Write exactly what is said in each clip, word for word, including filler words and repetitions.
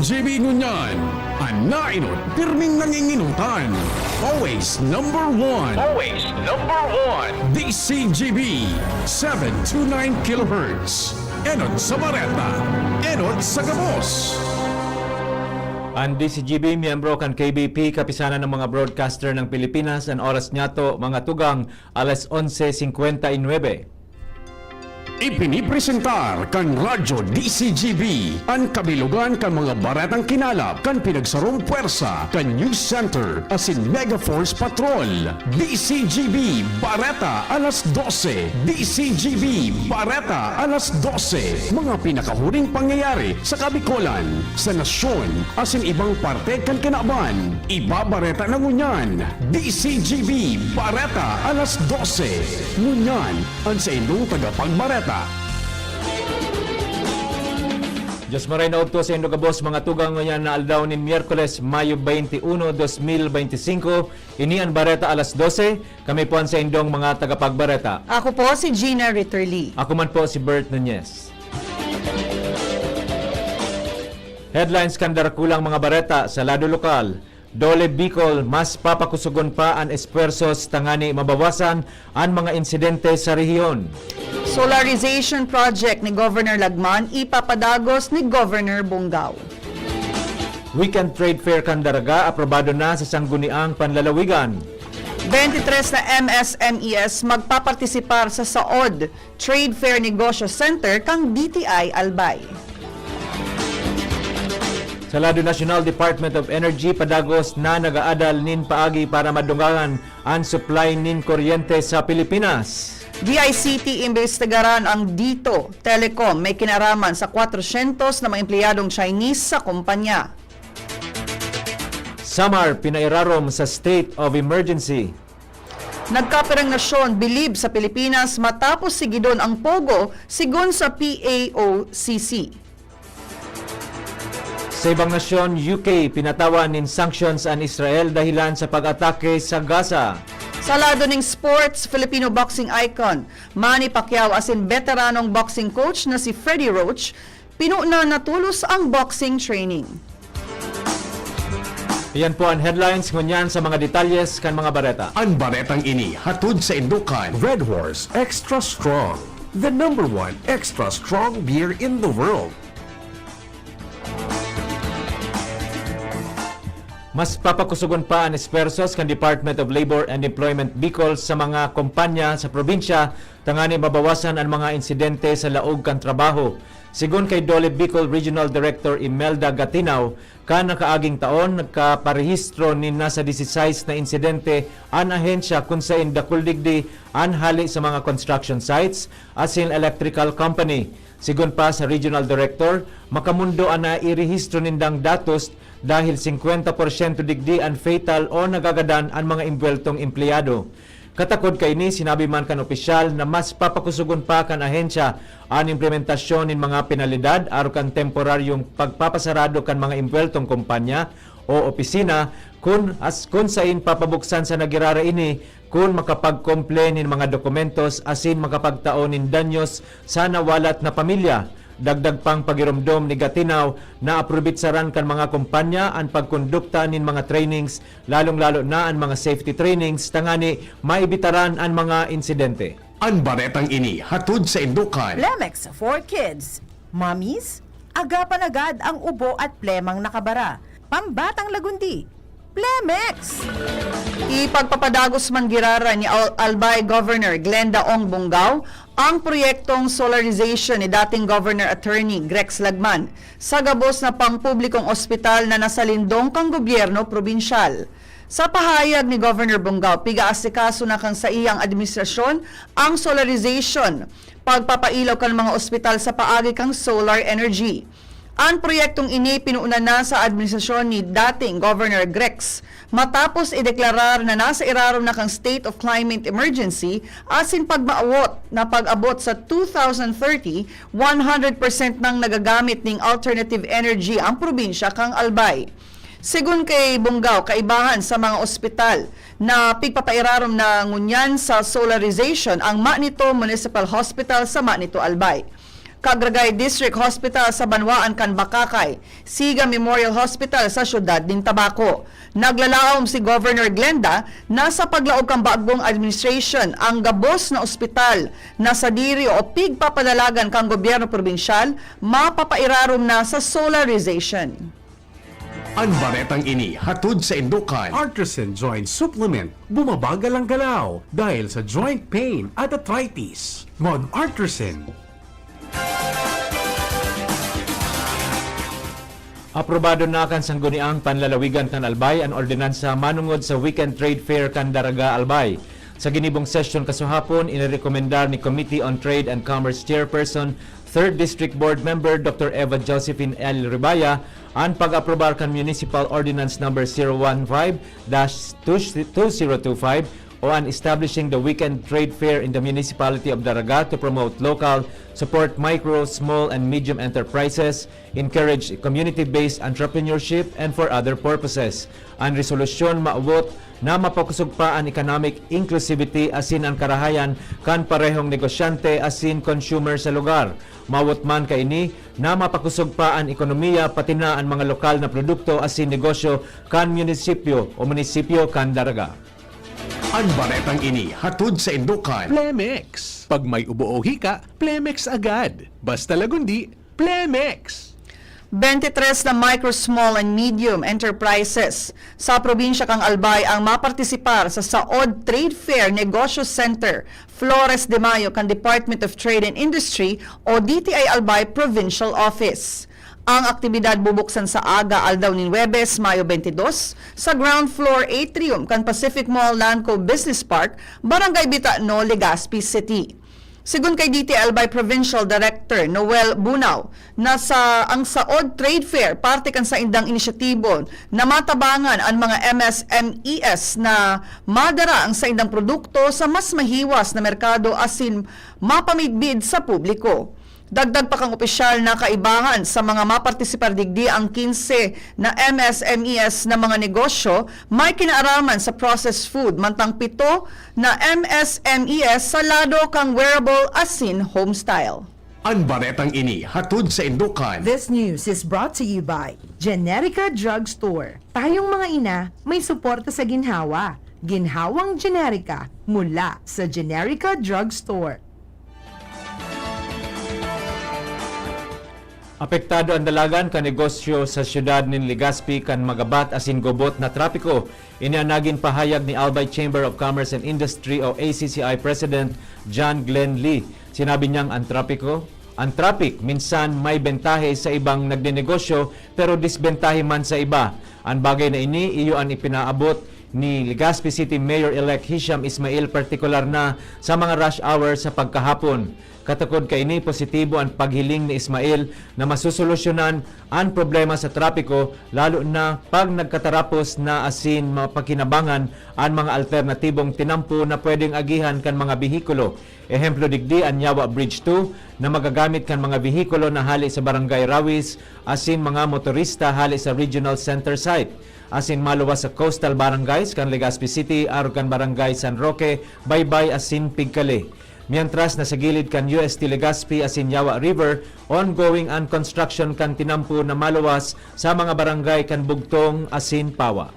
G B ngunyan, an nainot, pirming nanginginutan. Always number one. Always number one. D C G B, seven two nine kilohertz. Enot sa bareta, enot sa gabos. An D C G B, miyembro kan K B P, Kapisanan ng mga Broadcaster ng Pilipinas, an oras niyato, mga tugang, alas onse singkwenta y nuebe. Ipinipresentar kan Radyo D C G B an kabilugan kan mga baretang kinalap kan pinagsarong pwersa kan News Center asin Mega Force Patrol. D C G B Bareta alas dose. D C G B Bareta alas dose. Mga pinakahuring pangyayari sa Kabikolan, sa nasyon, asin ibang parte kan kinaban. Ibabareta na ngunyan, D C G B Bareta alas dose. Ngunyan, an saindong tagapagbareta. Diyos maray na udto saindo gabos, mga tugang, ngunyan na aldaw nin Miyerkules, Mayo twenty-one, dos mil beintisinko. Ini an Bareta alas dose. Kami po an saindong mga tagapagbareta. Ako po si Gina Ritterly. Ako man po si Bert Nunez. Headlines kan darakulang mga bareta sa lado lokal. DOLE Bicol, mas papakusogon pa an espuwersos tangani mabawasan an mga insidente sa rehiyon. Solarization project ni Governor Lagman ipapadagos ni Governor Bongao. Weekend Trade Fair kan Daraga aprobado na sa Sangguniang Panlalawigan. Twenty-tres na M S M Es magpapartisipar sa Saod Trade Fair Negosyo Center kan D T I Albay. Sa lado nasyonal, Department of Energy padagos na nag-aadal nin paagi para madungangan an supply nin kuryente sa Pilipinas. D I C T imbestigaran an DITO Telecom may kinaraman sa kwatrosyentos na mga empleyadong Chinese sa kumpanya. Samar pinairarom sa state of emergency. Nagkapirang nasyon bilib sa Pilipinas matapos sigidon ang POGO, sigon sa P A O C C. Sa ibang nasyon, U K, pinatawan nin sanctions an Israel dahilan sa pag-atake sa Gaza. Sa lado ning sports, Filipino boxing icon Manny Pacquiao asin beteranong boxing coach na si Freddie Roach, pinunan na tolos ang boxing training. Iyan po an headlines. Ngunyan sa mga detalyes kan mga bareta. An baretang ini hatod saindo kan Red Horse Extra Strong, the number one extra strong beer in the world. Mas papakusogon pa an espuwersos kan Department of Labor and Employment Bicol sa mga kompanya sa probinsya tangani mabawasan an mga insidente sa laog kan trabaho. Sigon kay DOLE Bicol Regional Director Imelda Gatinaw, kan nakaaging taon, nagkaparehistro nin nasa disisais na insidente an ahensya kun sain dakul digdi an hale sa mga construction sites asin electrical company. Sigon pa sa Regional Director, makamundo an nairehistro nindang datos dahil singkwenta porsyento digdi an fatal o nagagadan an mga imbuweltong empleyado. Katakod kaini, sinabi man kan opisyal na mas papakusogon pa kan ahensya an implementasyon nin mga penalidad arog kan temporaryong pagpapasarado kan mga imbuweltong kompanya o opisina kun as-, kun sain papabuksan sa nagirara ini kun makapagkomple nin mga dokumentos asin makapagtao nin danyos sa nawalat na pamilya. Dagdag pang pagiromdom ni Gatinaw na aprobitsaran kan mga kompanya an pagkondukta nin mga trainings, lalong-lalo na an mga safety trainings, tangani maibitaran an mga insidente. An baretang ini hatod saindo kan Plemex for Kids. Mommies, agapan agad ang ubo at plemang nakabara. Pambatang lagundi. Plemex! Ipagpapadagos man giraray ni Al-, Albay Governor Glenda Ong Bongao ang proyektong solarization ni dating Governor Attorney Grex Lagman sa gabos na pampublikong ospital na nasalindong kan gobyerno probinsyal. Sa pahayag ni Governor Bongao, piga-asikaso na kan saiyang administrasyon ang solarization, pagpapailaw kan mga ospital sa paagi kan solar energy. An proyektong ini pinuunan na sa administrasyon ni dating Governor Grex, matapos ideklarar na nasa irarom na kan State of Climate Emergency asin pagmaawot na pag-abot sa two thousand thirty, one hundred percent nang nagagamit ning alternative energy ang probinsya kan Albay. Sigon kay Bongao, kaibahan sa mga ospital na pigpapairarom na ngunyan sa solarization ang Manito Municipal Hospital sa Manito, Albay. Cagragay District Hospital sa banwaan kan Bacacay, Siga Memorial Hospital sa siyudad nin Tabaco. Naglalaom si Governor Glenda na sa paglaog kan bagong administration, ang gabos na ospital na sadiri o pigpapadalagan kan gobyerno probinsyal mapapairarom na sa solarization. An baretang ini hatod saindo kan Artisan Joint Supplement. Bumabagal ang galaw dahil sa joint pain at arthritis. Mag Artisan. Aprobado na kan Sangguniang Panlalawigan kan Albay an ordinansa manongod sa Weekend Trade Fair kan Daraga, Albay. Sa ginibong sesyon kasuhapon, inirekomendar ni Committee on Trade and Commerce Chairperson, Third District Board Member Doctor Eva Josephine L. Ribaya an pag-aprobar kan Municipal Ordinance Number zero one five dash two zero two five o an establishing the Weekend Trade Fair in the Municipality of Daraga to promote local, support micro, small, and medium enterprises, encourage community-based entrepreneurship, and for other purposes. An resolusyon maawot na mapakosog pa an economic inclusivity asin an karahayan kan parehong negosyante asin consumer sa lugar. Maawot man kaini na mapakosog pa an ekonomiya pati na an mga lokal na produkto asin negosyo kan munisipyo o munisipyo kan Daraga. An baretang ini hatod saindo kan Plemex. Pag may ubo o hika, Plemex agad. Basta lagundi, Plemex! Bente tres na micro, small, and medium enterprises sa probinsya kan Albay ang mapartisipar sa Saod Trade Fair Negosyo Center, Flores de Mayo kan Department of Trade and Industry o D T I Albay Provincial Office. Ang aktibidad bubuksan sa aga aldaw nin Huwebes, Mayo twenty-two, sa ground floor atrium kan Pacific Mall Landco Business Park, Barangay Bitano, Legazpi City. Segun kay D T I Albay Provincial Director Noel Bunao na sa ang Saod Trade Fair parte kan saindang inisyatibo na matabangan an mga M S M Es na madara ang saindang produkto sa mas mahiwas na merkado asin mapamidbid sa publiko. Dagdag pa kan opisyal na kaibahan sa mga mapartisipar digdi ang kinse na M S M Es na mga negosyo may kinaaraman sa processed food, mantang pito na M S M Es sa lado kan wearable asin homestyle. An baretang ini hatod saindo kan This news is brought to you by Generica Drugstore. Tayong mga ina may suporta sa ginhawa. Ginhawang Generica mula sa Generica Drugstore. Apektado an dalagan kan negosyo sa siyudad nin Legazpi kan magabat asin gubot na trapiko. Ini an nagin pahayag ni Albay Chamber of Commerce and Industry o A C C I President John Glenn Lee. Sinabi niyang an trapiko, an trapik minsan may bentahe sa ibang nagnenegosyo pero disbentahe man sa iba. An bagay na ini iyo an ipinaabot ni Legazpi City Mayor-elect Hisham Ismail, partikular na sa mga rush hour sa pagkahapon. Katukod kaini, positibo an paghiling ni Ismail na masosolusyonan an problema sa trapiko, lalo na pag nagkatarapos na asin mapakinabangan an mga alternatibong tinampo na pwedeng agihan kan mga behikulo. Ehemplo digdi an Yawa Bridge two na magagamit kan mga behikulo na hale sa Barangay Rawis asin mga motorista hale sa Regional Center Site, asin maluwas sa coastal barangays kan Legazpi City arog kan Barangay San Roque, Baybay asin Pigcale. Mientras na sa gilid kan U S T Legazpi asin Yawa River, ongoing an construction kan tinampo na maluwas sa mga barangay kan Bugtong asin Pawa.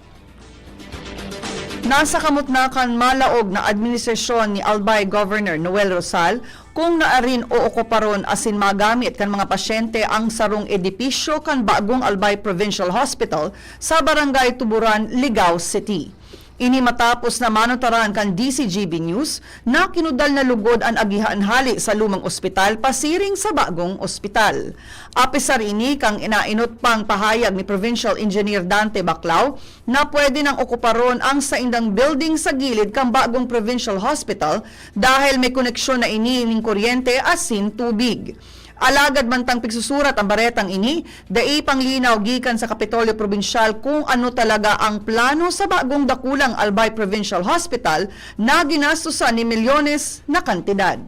Nasa kamot na kan malaog na administrasyon ni Albay Governor Noel Rosal kung naarin o okuparon asin magamit kan mga pasyente ang sarong edipisyo kan bagong Albay Provincial Hospital sa Barangay Tuburan, Ligao City. Ini matapos na manutaran kan D C G B News na kinudal na lugod an agihan hale sa lumang ospital pasiring sa bagong ospital. Apisar ini kan inainot pang pahayag ni Provincial Engineer Dante Baclao na pwede nang okuparon ang saindang building sa gilid kan bagong Provincial Hospital dahil may koneksyon na ini nin kuryente asin tubig. Alagad mantang pigsusurat an baretang ini, dai pang linaw gikan sa Kapitolyo Probinsyal kung ano talaga ang plano sa bagong dakulang Albay Provincial Hospital na ginastosan nin milyones na kantidad.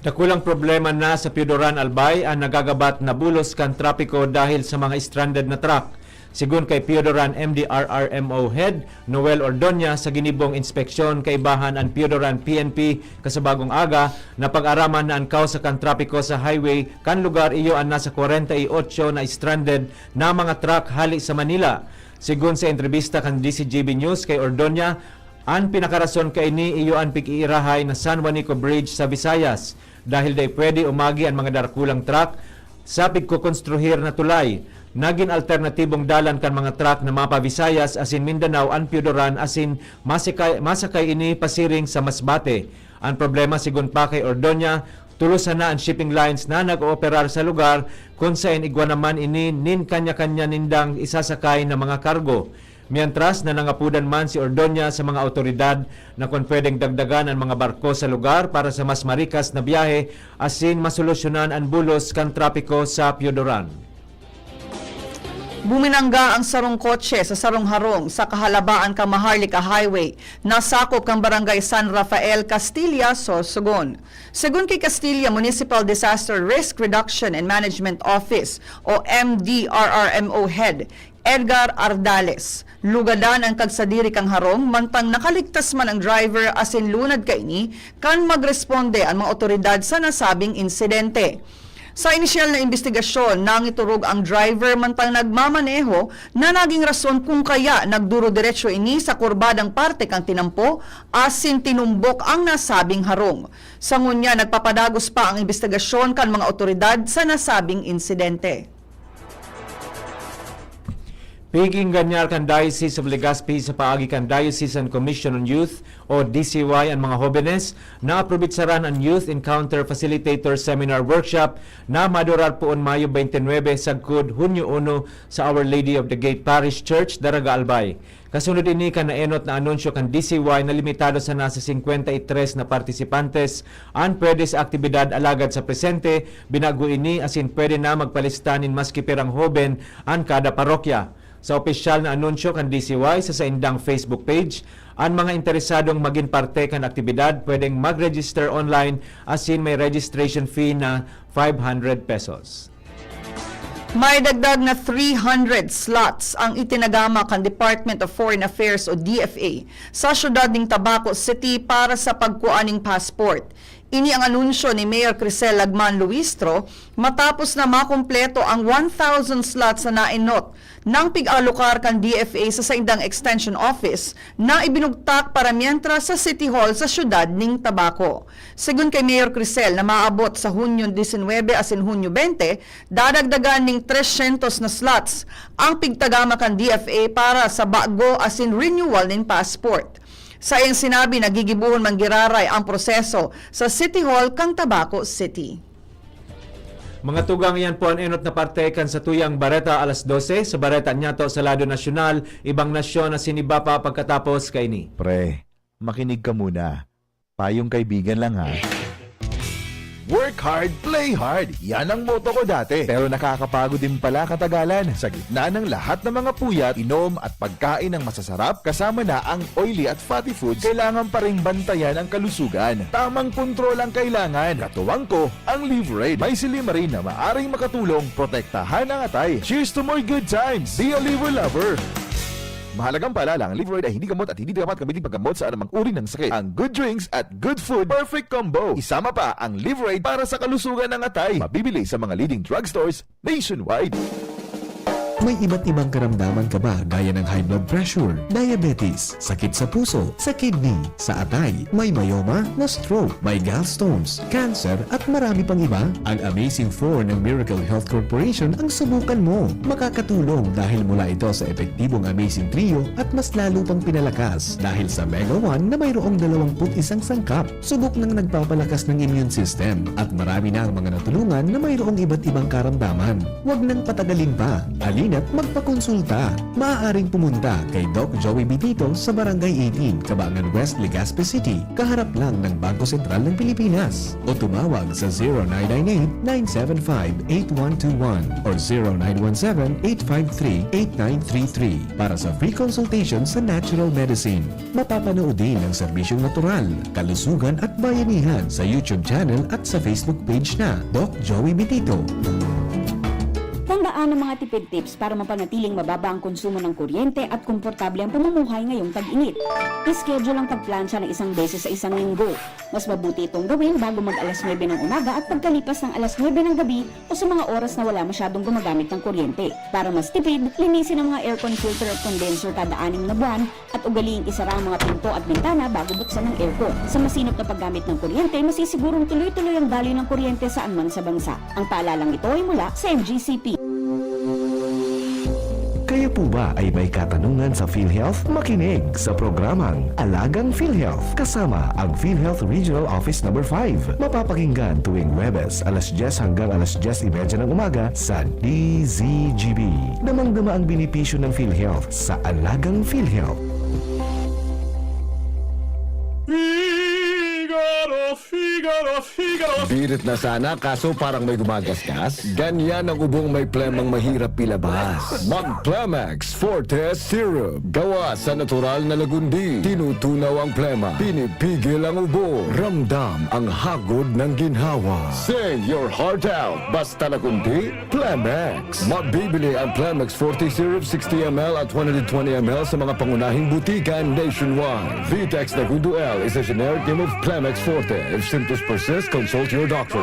Dakulang problema na sa Piodoran, Albay an nagagabat na bulos kan trapiko dahil sa mga stranded na truck. Sigon kay Piodoran M D R R M O Head Noel Ordoña, sa ginibong inspeksyon, kaibahan an Piodoran P N P kasabagong aga, napag-araman na an kawsa kan trapiko sa highway kan lugar iyo an nasa kwarenta y ocho na stranded na mga truck hale sa Manila. Sigon sa entrebista kan D Z G B News kay Ordoña, an pinakarason kaini iyo an pig-iirahay na San Juanico Bridge sa Visayas, dahil dai pwede umagi an mga darakulang truck sa pigkokonstruhir na tulay. Nagin alternatibong dalan kan mga truck na mapa-Visayas asin Mindanao an Piodoran asin masika-, masakay ini pasiring sa Masbate. An problema, sigon pa kay Ordoña, tulos sana an shipping lines na nag-ooperar sa lugar, kun saen igwa naman ini nin kanya-kanya nindang isasakay na mga kargo. Mientras, nanangapodan man si Ordoña sa mga awtoridad na kun pwedeng dagdagan an mga barko sa lugar para sa mas marikas na biyahe asin masolusyonan an bulos kan trapiko sa Piodoran. Buminangga ang sarong kotse sa sarong harong sa kahalabaan kan Maharlika Highway, na sakop kan Barangay San Rafael, Castilla, Sorsogon. Segun kay Castilla Municipal Disaster Risk Reduction and Management Office o M D R R M O Head Edgar Ardales, lugadan an kagsadiri kan harong, mantang nakaligtas man ang driver asin lunad kaini kan magresponde an mga otoridad sa nasabing insidente. Sa inisyal na imbestigasyon, nangiturog ang driver mantang nagmamaneho na naging rason kung kaya nagduro-diretso ini sa kurbadang parte kan tinampo asin tinumbok ang nasabing harong. Sa ngunyan, nagpapadagos pa ang imbestigasyon kan mga otoridad sa nasabing insidente. Piginganyar kan Diocese of Legazpi sa paagi kan Diocesan Commission on Youth o D C Y an mga hobenes, naaprobitsaran an Youth Encounter Facilitator Seminar Workshop na madurar poon Mayo twenty-nine sagkod Hunyo uno sa Our Lady of the Gate Parish Church, Daraga Albay. Kasunod ini kan naenot na anunsyo kan D C Y na limitado sana sa singkwenta y tres na partisipantes an pwede sa aktibidad, alagad sa presente, binago ini asin pwede na magpalista nin maski pirang hoben an kada parokya. Sa opisyal na anunsyo kan D C Y sa saindang Facebook page, an mga interesadong magin parte kan aktibidad pwedeng mag-register online asin may registration fee na five hundred pesos. May dagdag na three hundred slots ang itinagama kan Department of Foreign Affairs o D F A sa siyudad nin Tabaco City para sa pagkua nin passport. Ini ang anunsyo ni Mayor Crisel Lagman Luistro matapos na makumpleto ang one thousand slots na naenot nang pig-alokar kan D F A sa saindang extension office na ibinugtak para mientras sa City Hall sa siyudad nin Tabaco. Segun kay Mayor Crisel na maabot sa Hunyo disinwebe asin Hunyo bente, dadagdagan ning tresyentos na slots ang pigtagama kan D F A para sa bago asin renewal nin passport. Sa iyang sinabi, nagigibohon man giraray ang proseso sa City Hall kan Tabaco City. Mga tugang, iyan po an enot na parte kan satuyang bareta alas dose. Sa bareta nyato sa lado nasyonal, ibang nasyon asin iba pa pagkatapos kaini. Pre, makinig ka muna. Payong kaibigan lang, ha. Work hard, play hard. Yan ang motto ko dati. Pero nakakapagod din pala katagalan. Sa gitna ng lahat ng mga puyat, inom at pagkain ng masasarap, kasama na ang oily at fatty foods, kailangan pa ring bantayan ang kalusugan. Tamang kontrol ang kailangan. Katuwang ko, ang Livraid. May silymarin na maaring makatulong protektahan ang atay. Cheers to more good times! Be a Livra lover! Mahalagang paalala, ang Livraid ay hindi gamot at hindi dapat gamitin paggamot sa anumang uri ng sakit. Ang good drinks at good food, perfect combo. Isama pa ang Livraid para sa kalusugan ng atay. Mabibili sa mga leading drugstores nationwide. May iba't ibang karamdaman ka ba, gaya ng high blood pressure, diabetes, sakit sa puso, sa kidney, sa atay, may myoma, na-stroke, may gallstones, cancer, at marami pang iba? Ang Amazing Four ng Miracle Health Corporation ang subukan mo. Makakatulong dahil mula ito sa epektibong Amazing Trio at mas lalo pang pinalakas dahil sa Mega One na mayroong dalawampu't isang sangkap. Subok nang nagpapalakas ng immune system at marami na ang mga natulungan na mayroong iba't ibang karamdaman. Huwag nang patagalin pa. Halina't magpakonsulta. Maaaring pumunta kay Doc Joey Bitito sa Barangay eighteen, Cabangan West, Legazpi City, kaharap lang ng Bangko Sentral ng Pilipinas. O tumawag sa zero nine nine eight, nine seven five, eight one two one or zero nine one seven, eight five three, eight nine three three para sa free consultation sa natural medicine. Mapapanood din ang serbisyong natural, kalusugan at bayanihan sa YouTube channel at sa Facebook page na Doc Joey Bitito. Tandaan ang mga tipid tips para mapanatiling mababa ang konsumo ng kuryente at komportable ang pamumuhay ngayong tag-init. I-schedule ang pagplantsa ng isang beses sa isang linggo. Mas mabuti itong gawin bago mag alas nuebe ng umaga at pagkalipas ng alas nuebe ng gabi o sa mga oras na wala masyadong gumagamit ng kuryente. Para mas tipid, linisin ang mga aircon filter at condenser kada anim na buwan at ugaliing isara ang mga pinto at bintana bago buksan ang aircon. Sa masinop na paggamit ng kuryente, masisigurong tuloy-tuloy ang daloy ng kuryente saan man sa bansa. Ang paalalang ito ay mula sa M G C P. Kayo po ba ay may katanungan sa PhilHealth? Makinig sa programang Alagang PhilHealth kasama ang PhilHealth Regional Office Number five. Mapapakinggan tuwing Huwebes alas dyes hanggang alas dyes y media ng umaga sa D Z G B. Damang-dama ang benepisyo ng PhilHealth sa Alagang PhilHealth. Figaro, Figaro, Figaro. Birit na sana, kaso parang may gumagasgas. Ganyan ang ubong may plemang mahirap ilabas. Mag Plemex Forte Syrup. Gawa sa natural na lagundi. Tinutunaw ang plema. Pinipigil ang ubo. Ramdam ang hagod ng ginhawa. Sing your heart out. Basta lagundi, Plemex. Mabibili ang Plemex Forte Syrup sixty M L at one hundred twenty M L sa mga pangunahing butika nationwide. Vitex Nagundo L is a generic name of Plemex Forte. If symptoms persist, consult your doctor.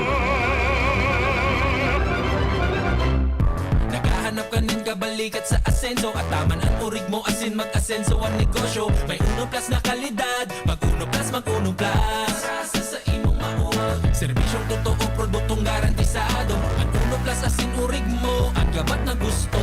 Naghahanap ka nin kabalikat sa asenso, at taman an urig mo asin mag-asenso an negosyo. May Uno Plus na kalidad, mag Uno Plus, mag Uno Plus. Sa, sa, sa imong mauwag. Serbisyong totoo, produktong garantisado. An Uno Plus asin urig mo, an gabat na gusto.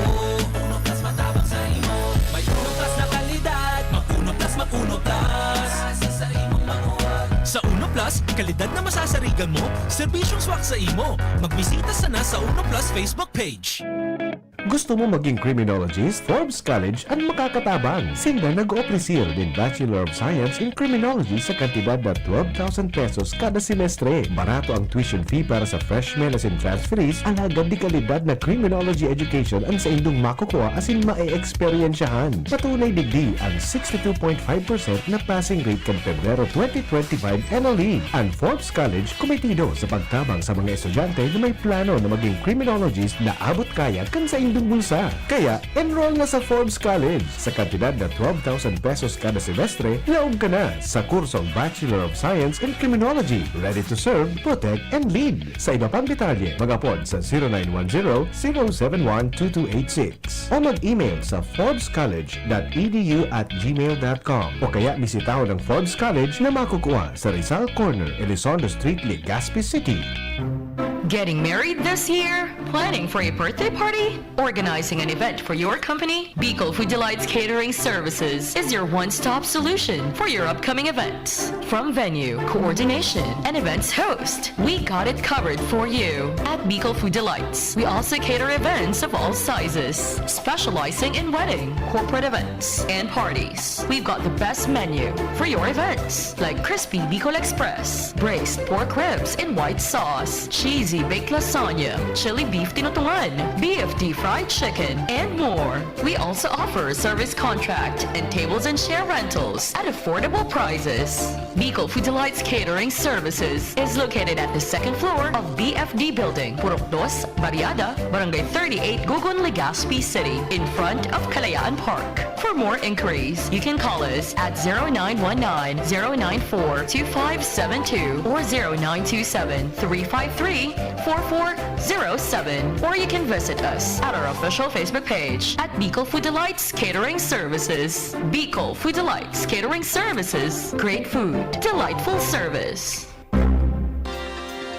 Uno Plus matabang sa imo. May Uno Plus na kalidad, mag Uno Plus, mag Uno Plus. Sa, sa, sa imong mauwag. Sa Uno Plus, kalidad na masasarigan mo, serbisyong swak sa imo. Magbisita sana sa Uno Plus Facebook page. Gusto mo maging criminologist? Forbes College an makakatabang. Sinda nag-opresir nin Bachelor of Science in Criminology sa kantidad na twelve thousand pesos kada semestre. Barato ang tuition fee para sa freshmen asin transferees, alagad de kalidad na criminology education an saindong makukua asin mae-eksperyensyahan. Patunay digdi an sixty-two point five percent na passing rate kan Pebrero twenty twenty-five N L E. An Forbes College kometido sa pagtabang sa mga estudyante na may plano na maging criminologist na abot kaya kan saindong bulsa. Kaya, enroll na sa Forbes College. Sa kantidad na twelve thousand pesos kada semestre, laog ka na sa kursong Bachelor of Science in Criminology. Ready to serve, protect, and lead. Sa iba pang detalye, mag-apod sa zero nine one zero, zero seven one, two two eight six o mag-email sa forbescollege dot e d u at gmail dot com o kaya bisitahon ang Forbes College na makukua sa Rizal Corner, Elizondo Street, Legazpi City. Getting married this year? Planning for a birthday party? Organizing an event for your company? Bicol Food Delights Catering Services is your one-stop solution for your upcoming events. From venue, coordination, and events host, we got it covered for you. At Bicol Food Delights, we also cater events of all sizes, specializing in wedding, corporate events, and parties. We've got the best menu for your events, like crispy Bicol Express, braised pork ribs in white sauce, cheesy baked lasagna, chili beef tinutungan, B F D fried chicken, and more. We also offer service contract and tables and chair rentals at affordable prices. Bicol Food Delights Catering Services is located at the second floor of B F D Building, Purok Dos, Barriada, Barangay thirty-eight, Gogon, Legazpi City, in front of Kalayaan Park. For more inquiries, you can call us at zero nine one nine, zero nine four, two five seven two or zero nine two seven, three five three, four four zero seven, or you can visit us at our official Facebook page at Bicol Food Delights Catering Services. Bicol Food Delights Catering Services. Great food, delightful service.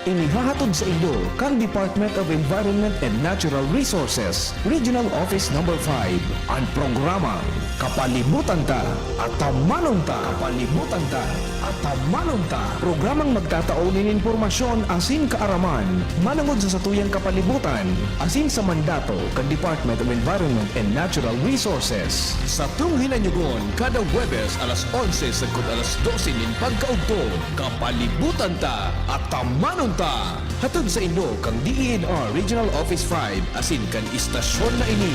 Inihahatod sa inyo kan Department of Environment and Natural Resources, Regional Office Number five, an programang Kapalibutan Ta, Atamanon Ta. Kapalibutan Ta, Atamanon Ta. Programang magtatao nin impormasyon asin kaaraman manongod sa satuyang kapalibutan asin sa mandato kan Department of Environment and Natural Resources. Satong hinanyugon kada Huwebes alas onse sagkod alas dose nin pagkaugto. Kapalibutan Ta, Atamanon Ta! Hatod sa inyo kan D E N R Regional Office five asin kan istasyon na ini.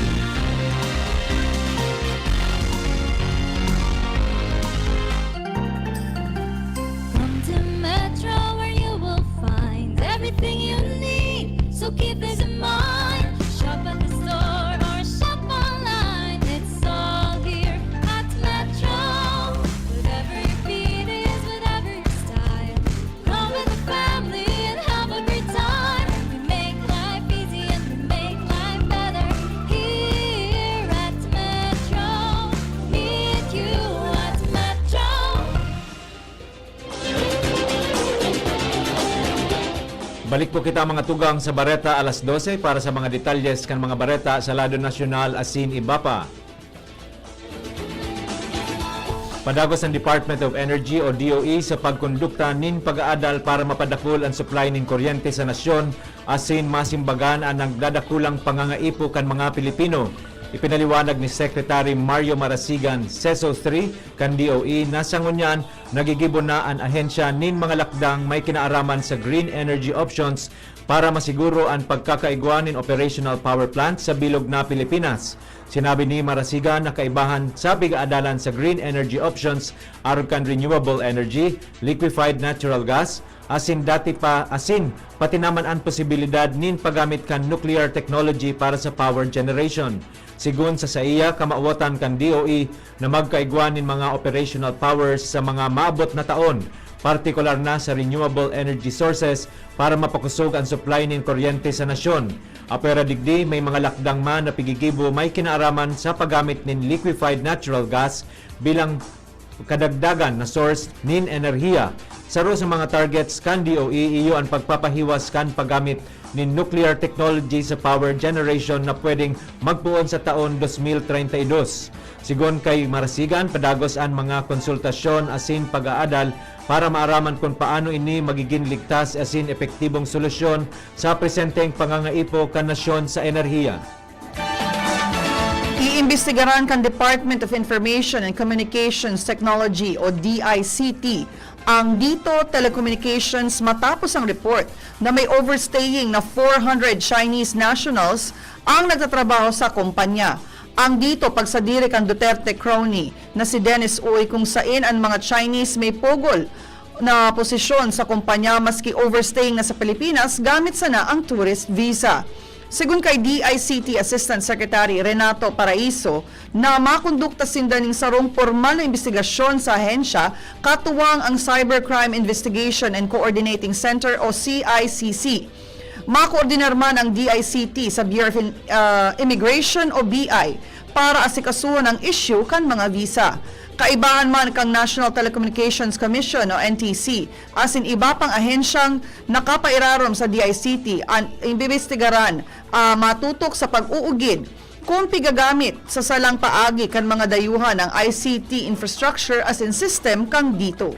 Come to Metro where you will find everything you need. So keep this in mind. Shop at the Balik po kita, mga tugang, sa bareta alas dose para sa mga detalles kan mga bareta sa lado nasyonal asin iba pa. Padagos ang Department of Energy o D O E sa pagkondukta nin pag-aadal para mapadakul an supply nin kuryente sa nasyon asin masimbagan an nagdadakulang pangangaipo kan mga Pilipino. Ipinaliwanag ni Secretary Mario Marasigan, CESO three, kan D O E na sa ngunyan, nagigibo na an ahensya nin mga lakdang may kinaaraman sa green energy options para masiguro an pagkakaigwa nin operational power plant sa bilog na Pilipinas. Sinabi ni Marasigan na kaibahan sa pig-aadalan sa green energy options arog kan renewable energy, liquefied natural gas, asin dati pa asin pati naman an posibilidad nin paggamit kan nuclear technology para sa power generation. Sigon sa saiya, kamawatan kan D O E na magkaigwa nin mga operational powers sa mga maabot na taon, partikular na sa renewable energy sources, para mapakosog an supply nin kuryente sa nasyon. Apwera digdi, may mga lakdang man na pigigibo may kinaaraman sa paggamit nin liquefied natural gas bilang kadagdagan na source nin enerhiya. Saro sa mga targets kan D O E iyo an pagpapahiwas kan paggamit nin nuclear technology sa power generation na pwedeng magpoon sa taon dos mil treinta y dos. Sigon kay Marasigan, padagos an mga konsultasyon asin pag-aadal para maaraman kun paano ini magigin ligtas asin epektibong solusyon sa presenteng pangangaipo kan nasyon sa enerhiya. Iimbestigaran kan Department of Information and Communications Technology o D I C T ang DITO Telecommunications matapos ang report na may overstaying na four hundred Chinese nationals ang nagtatrabaho sa kumpanya. Ang DITO pagsadiri kan Duterte crony na si Dennis Uy, kung sain an mga Chinese may pugol na posisyon sa kumpanya maski overstaying na sa Pilipinas gamit sana ang tourist visa. Sigon kay D I C T Assistant Secretary Renato Paraiso na makondukta sinda ning sarong pormal na imbestigasyon sa ahensya, katuwang ang Cybercrime Investigation and Coordinating Center o C I C C. Makoordinar man ang D I C T sa Bureau of In-, ah, Immigration o B I para asikasuhon ang isyu kan mga visa. Kaibahan man kan National Telecommunications Commission o N T C asin iba pang ahensyang nakapairarom sa D I C T an imbestigaran, ah, matutok sa pag-uugid kun pigagamit sa salang paagi kan mga dayuhan ang I C T infrastructure asin system kan DITO.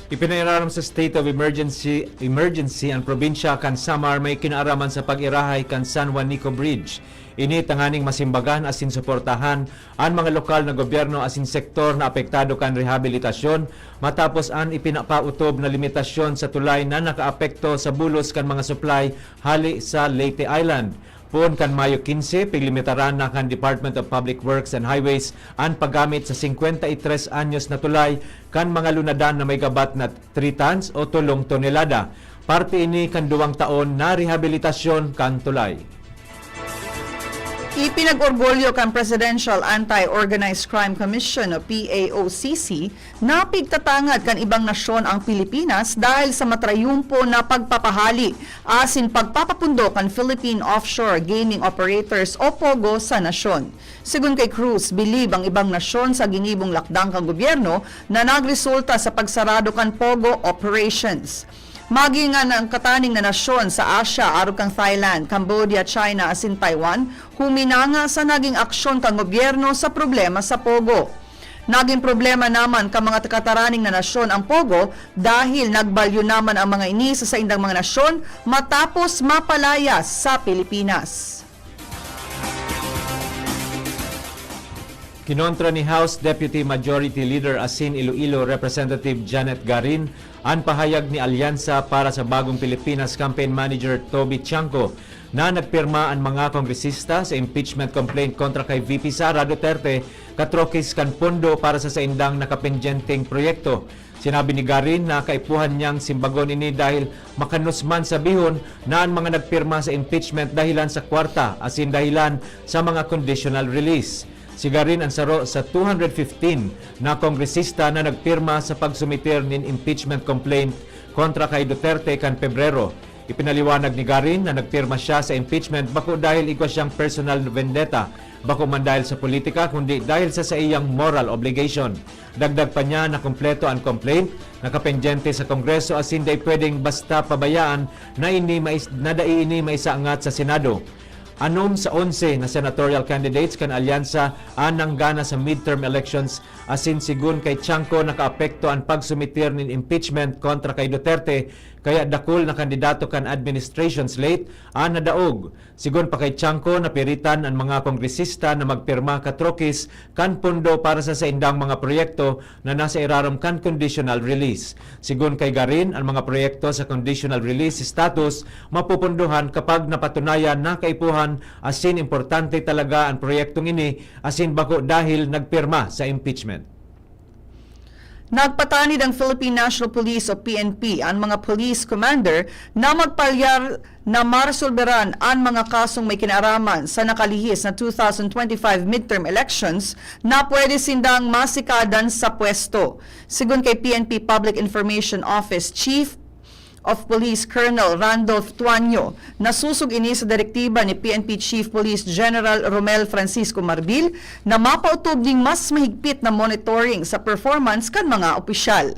Ipinairarom sa state of emergency, emergency an probinsya kan Samar may kinaaraman sa pag-irahay kan San Juanico Bridge. Ini tanganing masimbagan asin suportahan an mga lokal na gobyerno asin sektor na apektado kan rehabilitasyon matapos an ipinapautob na limitasyon sa tulay na nakaapekto sa bulos kan mga supply hale sa Leyte Island. Poon kan Mayo quince, piglimitaran na kan Department of Public Works and Highways an paggamit sa singkwenta y tres anyos na tulay kan mga lunadan na may gabat na three tons o tolong tonelada. Parte ini kan duwang taon na rehabilitasyon kan tulay. Ipinag-orgulyo kan Presidential Anti-Organized Crime Commission o P A O C C na pigtatangad kan ibang nasyon ang Pilipinas dahil sa matrayumpo na pagpapahali asin pagpapapundo kan Philippine Offshore Gaming Operators o POGO sa nasyon. Sigon kay Cruz, bilib ang ibang nasyon sa ginibong lakdang kan gobyerno na nagresulta sa pagsarado kan POGO operations. Maging an ang kataning na nasyon sa Asia, arog kan Thailand, Cambodia, China asin Taiwan, huminanga sa naging aksyon kan gobyerno sa problema sa POGO. Naging problema naman kan mga kataraning na nasyon ang POGO dahil nagbalyo naman ang mga ini sa saindang mga nasyon matapos mapalayas sa Pilipinas. Kinontra ni House Deputy Majority Leader asin Iloilo Representative Janet Garin an pahayag ni Alyansa para sa Bagong Pilipinas Campaign Manager Toby Tiangco na nagpirma an mga kongresista sa impeachment complaint kontra kay V P Sara Duterte katrokis kan pondo para sa saindang nakapendyenteng proyekto. Sinabi ni Garin na kaipuhan niyang simbagon ini dahil makanos man sabihon na an mga nagpirma sa impeachment dahilan sa kwarta asin dahilan sa mga conditional release. Si Garin an saro sa two hundred fifteen na kongresista na nagpirma sa pagsumitir nin impeachment complaint kontra kay Duterte kan Pebrero. Ipinaliwanag ni Garin na nagpirma siya sa impeachment bako dahil igwa siyang personal vendetta, bako man dahil sa politika kundi dahil sa saiyang moral obligation. Dagdag pa niya na kompleto an complaint, nakapendyente sa Kongreso asin dai pwedeng basta pabayaan na ini mais-, na dai ini maisangat sa Senado. Anom sa onse na senatorial candidates kan alyansa an nanggana sa midterm elections, asin sigon kay Tiangco nakaapekto an pagsumitir nin impeachment kontra kay Duterte, kaya dakul na kandidato kan administration slate an nadaog. Sigon pa kay Tiangco, napiritan an mga kongresista na magpirma katrokis kan pondo para sa saindang mga proyekto na nasa irarom kan conditional release. Sigon kay Garin, an mga proyekto sa conditional release status mapupundohan kapag napatunayan na kaipuhan asin importante talaga an proyektong ini asin bako dahil nagpirma sa impeachment. Nagpatanid ang Philippine National Police o P N P, ang mga police commander na magpalyar na maresolberan an mga kasong may kinaaraman sa nakalihis na two thousand twenty-five midterm elections na pwede sindang masikadan sa pwesto. Sigon kay P N P Public Information Office Chief of Police Colonel Randolph Tuanyo, nasusog ini sa direktiba ni P N P Chief Police General Romel Francisco Marbil na mapautob ning mas mahigpit na monitoring sa performance kan mga opisyal.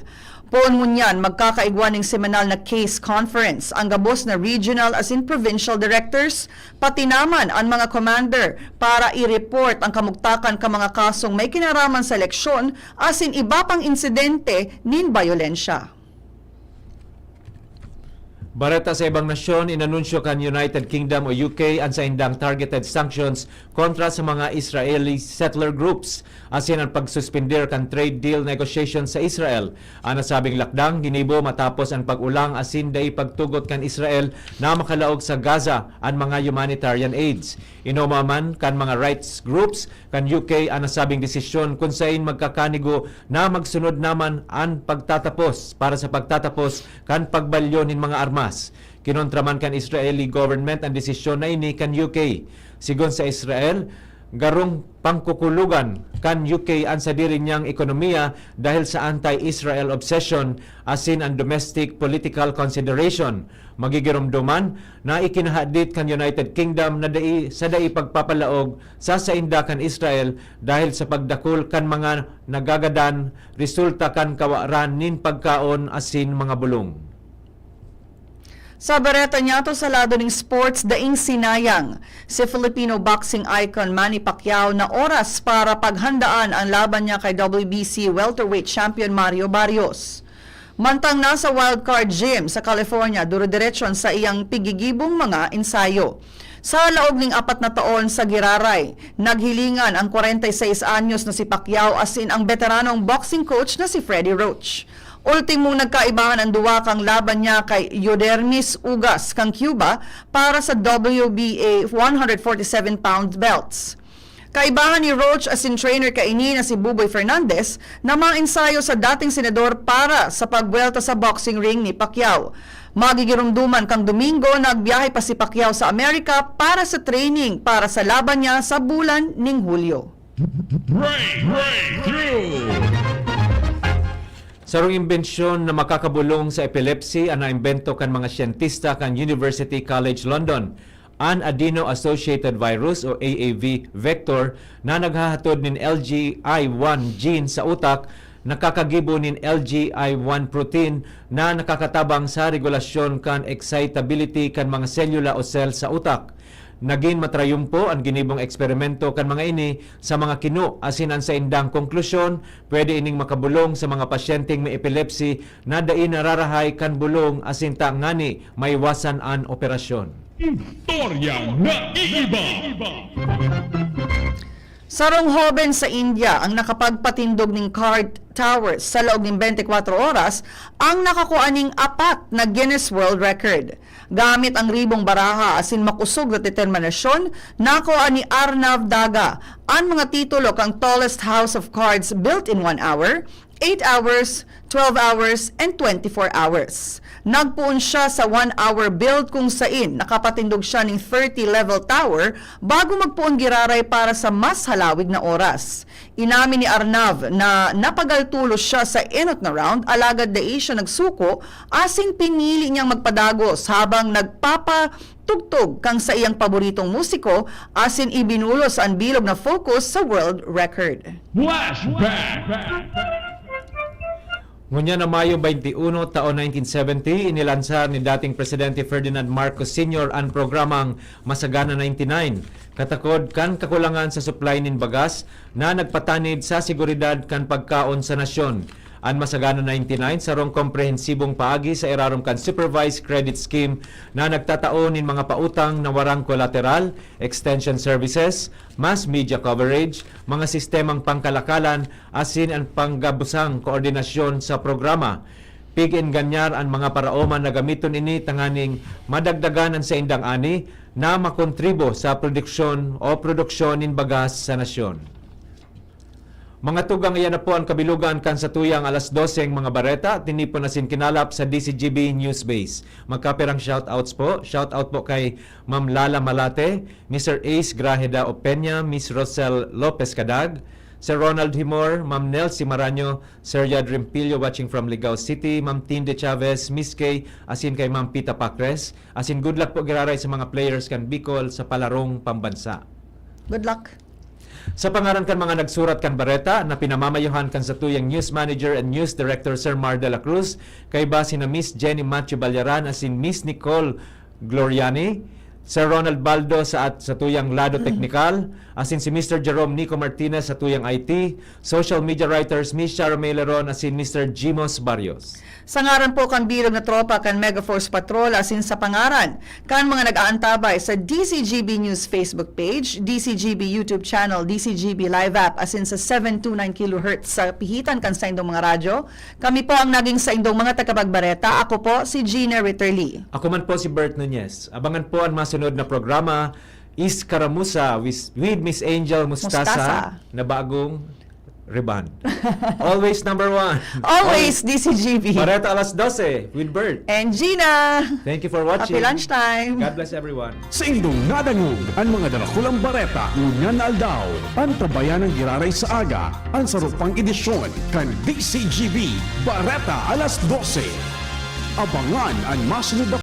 Poon ngunyan, magkakaigwa ning seminal na case conference ang gabos na regional asin provincial directors, pati naman an mga commander, para i-report ang kamugtakan kan mga kasong may kinaraman sa eleksyon asin iba pang insidente nin bayolensya. Bareta sa ibang nasyon, inanunsyo kan United Kingdom o U K an saindang targeted sanctions kontra sa mga Israeli settler groups asin an pagsuspender kan trade deal negotiations sa Israel. An nasabing lakdang ginibo matapos an pag-ulang asin dai pagtugot kan Israel na makalaog sa Gaza an mga humanitarian aids. Inoma man kan mga rights groups kan U K an nasabing desisyon, kun sain magkakanigo na magsunod naman an pagtatapos para sa pagtatapos kan pagbalyo nin mga armas. Kinontra man kan Israeli government an desisyon na ini kan U K. Sigon sa Israel, garong pangkukulogan kan U K an sadiri niyang ekonomiya dahil sa anti-Israel obsession asin an domestic political consideration. Magigiromdoman na ikinahadit kan United Kingdom na dai, sa dai pagpapalaog sa sainda kan Israel dahil sa pagdakul kan mga nagagadan resulta kan kawaran nin pagkaon asin mga bulong. Sa bareta niyato sa lado ning sports, daing sinayang si Filipino boxing icon Manny Pacquiao na oras para paghandaan ang laban niya kay W B C welterweight champion Mario Barrios. Mantang nasa Wildcard Gym sa California, durudiretso an saiyang pigigibong mga ensayo. Sa laog ning apat na taon sa giraray, naghilingan ang kwarenta y seis anyos na si Pacquiao asin ang beteranong boxing coach na si Freddie Roach. Ultimong nagkaibahan an duwa kan laban niya kay Yodermis Ugas kan Cuba para sa W B A one hundred forty-seven pound belts. Kaibahan ni Roach asin trainer kaini na si Buboy Fernandez na mga ensayo sa dating senador para sa pagbuwelta sa boxing ring ni Pacquiao. Magigiromdoman kan Domingo, nagbiyahe pa si Pacquiao sa Amerika para sa training para sa laban niya sa bulan ning Hulyo. Break, breakthrough. Sarong imbensyon na makakabolong sa epilepsy an naimbento kan mga siyentista kan University College London. An adeno-associated virus o A A V vector na naghahatod nin L G I one gene sa utak, nakakagibo nin L G I one protein na nakakatabang sa regulasyon kan excitability kan mga selula o cell sa utak. Nagin matrayumpo an ginibong eksperimento kan mga ini sa mga kino, asin an saindang konklusyon, pwede ining makabolong sa mga pasyenteng may epilepsy na dai nararahay kan bolong asin tangani maiwasan an operasyon. Istoryang naiiba. Sarong hoben sa India ang nakapagpatindog ning card towers sa laog nin bente kwatro oras ang nakakua ning apat na Guinness World Record. Gamit ang ribong baraha asin makosog na determinasyon, nakua ni Arnav Daga an mga titulo kan tallest house of cards built in one hour, eight hours, twelve hours, and twenty-four hours. Nagpoon siya sa one-hour build kung sain nakapatindog siya ning thirty-level tower bago magpoon giraray para sa mas halawig na oras. Inamin ni Arnav na napagal tolos siya sa enot na round, alagad dai siya nagsuko asin pinili niyang magpadagos habang nagpapatugtog kan saiyang paboritong musiko asin ibinulos an bilog na focus sa world record. Flashback! Ngunyan na Mayo twenty-one, taon nineteen seventy, inilansar ni dating Presidente Ferdinand Marcos Senior an programang Masagana ninety-nine, katakod kan kakulangan sa supply nin bagas na nagpatanid sa seguridad kan pagkaon sa nasyon. An Masagana ninety-nine sarong komprehensibong paagi sa irarom kan Supervised Credit Scheme na nagtatao nin mga pautang na warang kolateral, extension services, mass media coverage, mga sistemang pangkalakalan asin an panggabosang koordinasyon sa programa. Pig-engganyar an mga paraoma na gamiton ini tanganing madagdagan an saindang ani na makontribo sa produksyon o produksyon nin bagas sa nasyon. Mga tugang, iyan na po an kabilugan kan satuyang alas doseng mga bareta, tinipon asin kinalap sa D C G B News Base. Magkapirang shoutouts po. Shoutout po kay Ma'am Lala Malate, Mister Ace Grajeda Opeña, Miss Rosel Lopez Cadag, Sir Ronald Himor, Ma'am Nelsie Maraño, Sir Yad Rimpillo watching from Ligao City, Ma'am Tinde Chavez, Miss Kay, asin kay Ma'am Pita Pacres, asin good luck po giraray sa mga players kan Bicol sa palarong pambansa. Good luck. Sa pangaran kan mga nagsurat kan bareta na pinamamayuhan kan satuyang news manager and news director, Sir Mar de la Cruz, kaiba sina Miss Jenny Matthew Ballaran asin Miss Nicole Gloriani, Sir Ronald Baldo sa at satuyang lado teknikal, asin si Mister Jerome Nico Martinez satuyang I T, social media writers Miss Charo Meleron asin Mister Jimos Barrios. Sa ngaran po kan bilog na tropa kan Megaforce Patrol asin sa pangaran kan mga nag-aantabay sa D C G B News Facebook page, D C G B YouTube channel, D C G B Live app asin sa seven two nine kilohertz sa pihitan kan saindong mga radyo, kami po ang naging saindong mga tagapagbareta. Ako po si Gina Ritterly. Ako man po si Bert Nunez. Abangan po an masunod na programa, Iskaramuza with, with Miss Angel Mustasa, Mustasa. Na bagong rebond. Always number one. Always D C G B. Bareta alas dose with Bert. And Gina. Thank you for watching. Happy lunchtime. God bless everyone. Saindong nadangog an mga darakulang bareta ngunyan na aldaw. Antabayan an giraray sa aga, an saro pang edisyon kan D C G B Bareta alas dose. Abangan an masunod na